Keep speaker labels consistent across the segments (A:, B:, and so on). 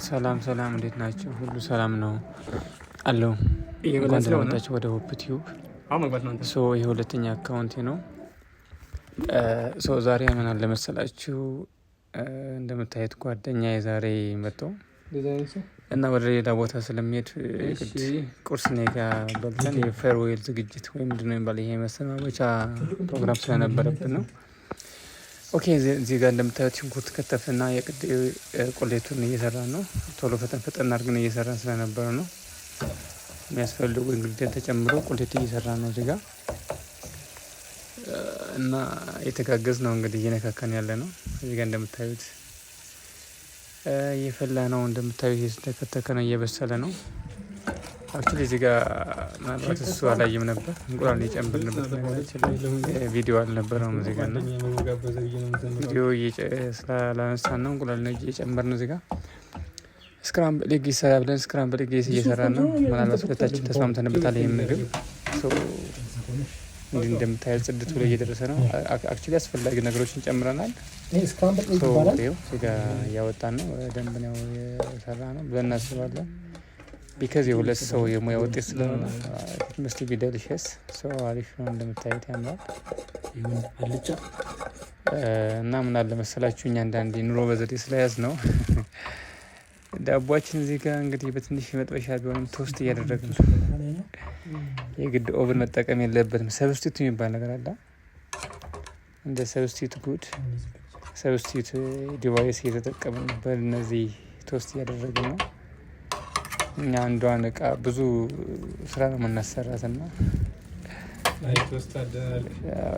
A: ሰላም ሰላም፣ እንዴት ናቸው? ሁሉ ሰላም ነው አለው። እንኳን ደህና መጣችሁ ወደ ሆፕ ቲዩብ። So ይህ ሁለተኛ account ኤ ነው። So ዛሬ ምን አለ መሰላችሁ፣ እንደምታዩት ጓደኛ የዛሬ መጥቶ እና ወደ ሌላ ቦታ ስለሚሄድ ቁርስ እኔ ጋ በልተን የ farewell ዝግጅት ወይም ምንድን ነው የሚባለው፣ ይሄ መሰናበቻ ፕሮግራም ስለነበረብን ነው። Okay፣ እዚህ ጋር እንደምታዩት ሽንኩርት ከተፍና የቅድ ቆሌቱን እየሰራን ነው። ቶሎ ፈጠን ፈጠን አድርገን እየሰራን ስለነበረ ነው። የሚያስፈልጉ ingredient ተጨምሮ ቁሌት እየሰራን ነው እዚህ ጋር እና የተጋገዝ ነው እንግዲህ እየነካከን ያለ ነው። እዚህ ጋር እንደምታዩት እየፈላ ነው። እንደምታዩት እየተከተከ ነው፣ እየበሰለ ነው። Actually እዚህ ጋር ምናልባት እሱ አላየም ነበር፣ እንቁላል የጨመርንበት ነገራችን ላይ ቪዲዮ አልነበረውም። እዚህ ጋር ነው ቪዲዮ ስላላነሳን ነው እንቁላል ነው እየጨመርን እዚህ ጋር scramble egg ይሰራ ብለን scramble egg እየሰራን ነው። ምናልባት ሁለታችን ተስማምተንበታል። ይህም ምግብ እንዲህ እንደምታየው ጽድት ብሎ እየደረሰ ነው። Actually አስፈላጊ ነገሮችን ጨምረናል። እዚህ ጋር እያወጣን ነው። ደንብ ነው የሰራ ነው ብለን እናስባለን። Because የሁለት ሰው የሙያ ውጤት ስለሆነ must be delicious። So አሪፍ ነው፣ እንደምታዩት ያምራል። እና ምን አለ መሰላችሁ፣ እኛ አንዳንዴ ኑሮ በዘዴ ስለያዝ ነው ዳቧችን እዚህ ጋር እንግዲህ በትንሽ መጥበሻ ቢሆንም toast እያደረግን ነው። የግድ oven መጠቀም የለበትም። Substitute የሚባል ነገር አለ። እንደ substitute good substitute device እየተጠቀምን በእነዚህ toast እያደረግን ነው። እኛ አንዷን እቃ ብዙ ስራ ነው የምናሰራት እና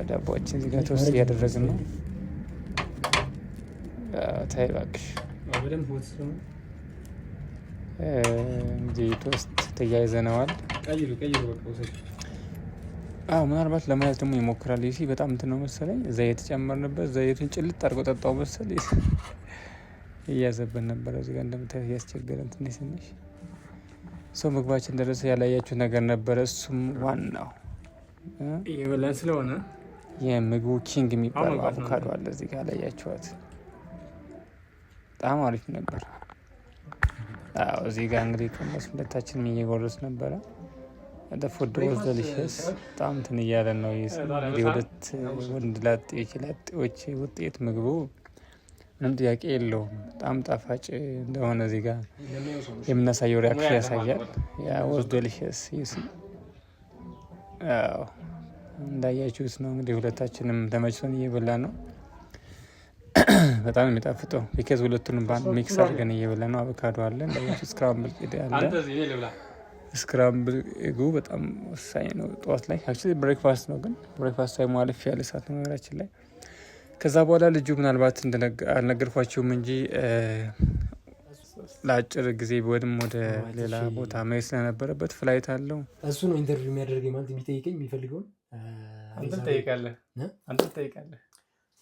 A: ዳቦችን እዚህ ጋር toast እያደረግን ነው። ታይ እባክሽ፣ እንግዲህ toast ተያይዘነዋል። አዎ፣ ምናልባት ለመያዝ ደግሞ ይሞክራል። ይሲ በጣም እንትን ነው መሰለኝ፣ ዘይት ጨመርንበት። ዘይቱን ጭልጥ አድርጎ ጠጣው መሰል፣ እያዘበን ነበረ። እዚህ ጋር እንደምታዩት እያስቸገረን ትንሽ ትንሽ። So ምግባችን ደረሰ። ያላያችሁ ነገር ነበረ። እሱም ዋናው
B: እየበላን ስለሆነ
A: የምግቡ king የሚባለው አቮካዶ አለ እዚህ ጋር ያላያችኋት፣ በጣም አሪፍ ነበር። አዎ፣ እዚህ ጋር እንግዲህ ቀመስ፣ ሁለታችንም እየጎረስ ነበረ። Food was delicious። በጣም እንትን እያለን ነው። የሁለት ወንድ ላጤዎች ላጤዎች ውጤት ምግቡ ምንም ጥያቄ የለውም። በጣም ጣፋጭ እንደሆነ እዚህ ጋር የምናሳየው reaction ያሳያል። Yeah, was delicious። እንዳያችሁት ነው እንግዲህ ሁለታችንም ተመችቶን እየበላን ነው። በጣም የሚጣፍጠው because ሁለቱንም በአንድ mix አድርገን እየበላን ነው። አቮካዶ አለ እንዳያችሁ፣ scramble አለ። Scramble egg ኡ በጣም ወሳኝ ነው ጠዋት ላይ። Actually breakfast ነው፣ ግን breakfast time ኡ አለፍ ያለ ሰዓት ነው ነገራችን ላይ። ከዛ በኋላ ልጁ ምናልባት አልነገርኳቸውም እንጂ ለአጭር ጊዜ ወይም ወደ ሌላ ቦታ መሄድ ስለነበረበት flight አለው።
C: እሱ ነው interview የሚያደርገኝ፣ ማለት የሚጠይቀኝ የሚፈልገውን።
B: አንተ ትጠይቃለህ፣ አንተ ትጠይቃለህ።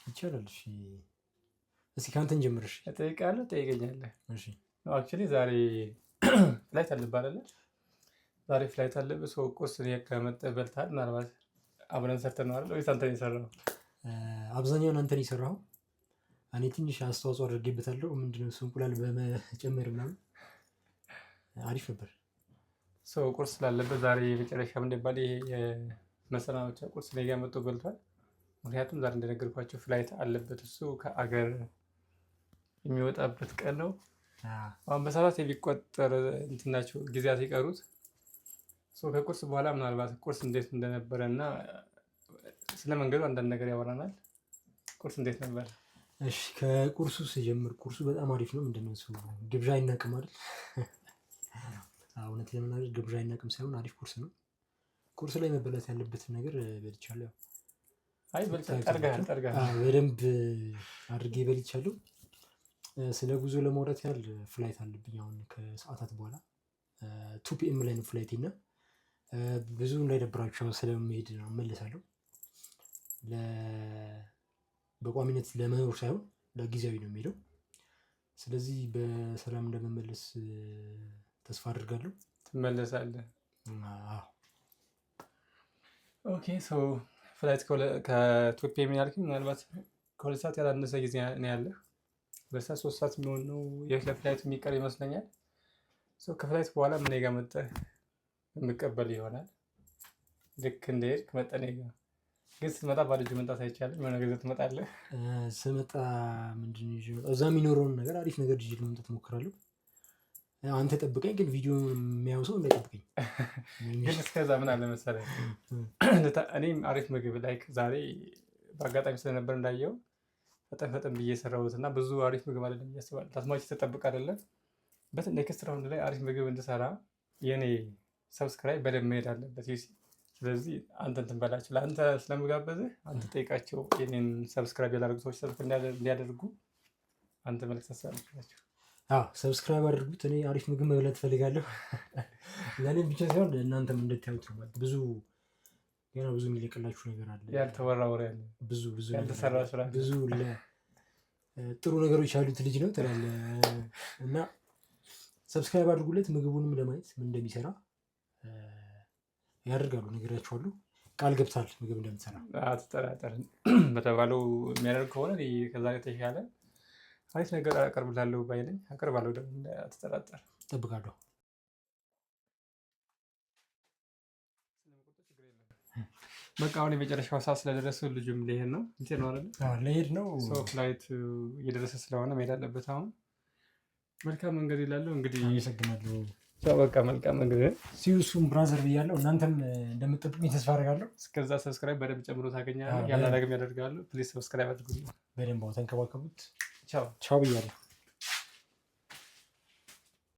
C: ይቻላል። እሺ፣ እስኪ ከአንተን ጀምር። እሺ።
B: እጠይቃለሁ፣ ትጠይቀኛለህ።
C: እሺ።
B: Actually ዛሬ flight አለብህ አይደለ? ዛሬ flight አለብህ። So ቁርስ ከመጠህ በልተሃል። ምናልባት አብረን ሰርተን ነው አይደል? ወይስ አንተ ነው የሰራኸው?
C: አብዛኛውን አንተ ነው የሰራኸው። እኔ ትንሽ አስተዋጽኦ አድርጌበታለሁ። ምንድነው እሱ፣ እንቁላል በመጨመር ምናምን አሪፍ ነበር።
B: So ቁርስ ስላለበት ዛሬ የመጨረሻ ምንድን ይባል፣ ይሄ የመሰናበቻ ቁርስ እኔ ጋር መጥቶ በልቷል። ምክንያቱም ዛሬ እንደነገርኳቸው flight አለበት፣ እሱ ከአገር የሚወጣበት ቀን ነው። አሁን በሰዓታት የሚቆጠር እንትን ናቸው ጊዜያት የቀሩት። ከቁርስ በኋላ ምናልባት ቁርስ እንዴት እንደነበረ እና ስለ መንገዱ አንዳንድ ነገር ያወራናል። ቁርስ እንዴት ነበር?
C: እሺ፣ ከቁርሱ ስጀምር ቁርሱ በጣም አሪፍ ነው። ምንድነው እሱ፣ ግብዣ አይናቅም አይደል? እውነት ለመናገር ግብዣ አይናቅም ሳይሆን አሪፍ ቁርስ ነው። ቁርስ ላይ መበላት ያለበትን ነገር በልቻለሁ።
B: አይ፣ በልተህ ጠርገሃል፣ ጠርገሃል።
C: በደንብ አድርጌ በልቻለሁ። ስለ ጉዞ ለማውራት ያህል flight አለብኝ አሁን ከሰዓታት በኋላ፣ 2 PM ላይ ነው flight ኤ እና ብዙ እንዳይደብራችሁ ስለምሄድ ነው፣ እመለሳለሁ። በቋሚነት ለመኖር ሳይሆን ለጊዜያዊ ነው የሚሄደው። ስለዚህ በሰላም እንደምመለስ ተስፋ አድርጋለሁ።
B: ትመለሳለህ።
C: አዎ።
B: Okay, so flight ከ 2 PM ያልከኝ ምናልባት ከ2 ሰዓት ያላነሰ ጊዜ ነው ያለህ። 2 ሰዓት 3 ሰዓት የሚሆን ነው ለ flight የሚቀር ይመስለኛል። ከ flight በኋላ እኔ ጋር መጥተህ የምቀበል ይሆናል። ልክ እንደሄድክ መጠህ እኔ ጋር ግን ስትመጣ ባዶ እጅ መምጣት አይቻልም። የሆነ ነገር ይዘህ ትመጣለህ።
C: ስመጣ ምንድን ነው ይዤ የምመጣው? እዛ የሚኖረውን ነገር አሪፍ ነገር ይዤ ለመምጣት እሞክራለሁ። አንተ ጠብቀኝ፣ ግን ቪዲዮ የሚያየው ሰው እንዳይጠብቀኝ።
B: ግን እስከዛ ምን አለ መሰለህ፣ እኔም አሪፍ ምግብ like ዛሬ በአጋጣሚ ስለነበር እንዳየው ፈጠን ፈጠን ብዬ የሰራሁት እና ብዙ አሪፍ ምግብ አይደለም ብዬ አስባለሁ። ታስማች ተጠብቅ አይደለም but next round ላይ አሪፍ ምግብ እንድሰራ የኔ subscribe በደንብ መሄድ አለበት። You see፣ ስለዚህ አንተ እንትን በላቸው፣ ለአንተ ስለምጋበዝህ አንተ ጠይቃቸው፣ የኔን subscribe ያላደረጉ ሰዎች subscribe እንዲያደርጉ አንተ መልዕክት ታስተላልፍላቸው።
C: Subscribe አድርጉት። እኔ አሪፍ ምግብ መብላት እፈልጋለሁ። ለእኔም ብቻ ሳይሆን ለእናንተም እንድታዩት ነው። ማለት ብዙ ገና ብዙ የሚለቅላችሁ ነገር አለ።
B: ያልተወራ ወሬ አለ።
C: ብዙ ብዙ ነገር
B: ያልተሰራ
C: አለ።
B: ስራ አለ።
C: ብዙ ጥሩ ነገሮች ያሉት ልጅ ነው ትላለህ እና subscribe አድርጉለት። ምግቡንም ለማየት ምን እንደሚሰራ ያደርጋሉ። ነግሬያቸዋለሁ። ቃል ገብታል ምግብ እንደምትሰራ።
B: አትጠራጠር። በተባለው የሚያደርግ ከሆነ እኔ ከዛ የተሻለ አሪፍ ነገር አቀርብላለሁ ባይ ነኝ። አቀርባለሁ ደግሞ፣ አትጠራጠር።
C: እጠብቃለሁ።
B: በቃ አሁን የመጨረሻው ሰዓት ስለደረሰ ልጁም ሊሄድ ነው። እንትን ነው አይደለ?
C: አዎ፣ ልሄድ ነው።
B: So flight እየደረሰ ስለሆነ መሄድ አለበት አሁን። መልካም መንገድ ይላለሁ እንግዲህ።
C: አመሰግናለሁ።
B: ቻው፣ በቃ መልካም መንገድ።
C: See you soon, brother ብያለሁ። እናንተም እንደምትጠብቁኝ ተስፋ አደርጋለሁ።
B: እስከዛ subscribe በደንብ ጨምሮ ታገኛለህ።
C: አዎ፣
B: ያላደረግም ያደርጋሉ። Please subscribe አድርጉልኝ።
C: በደንብ አዎ፣ ተንከባከቡት።
B: ቻው።
C: ቻው ብያለሁ።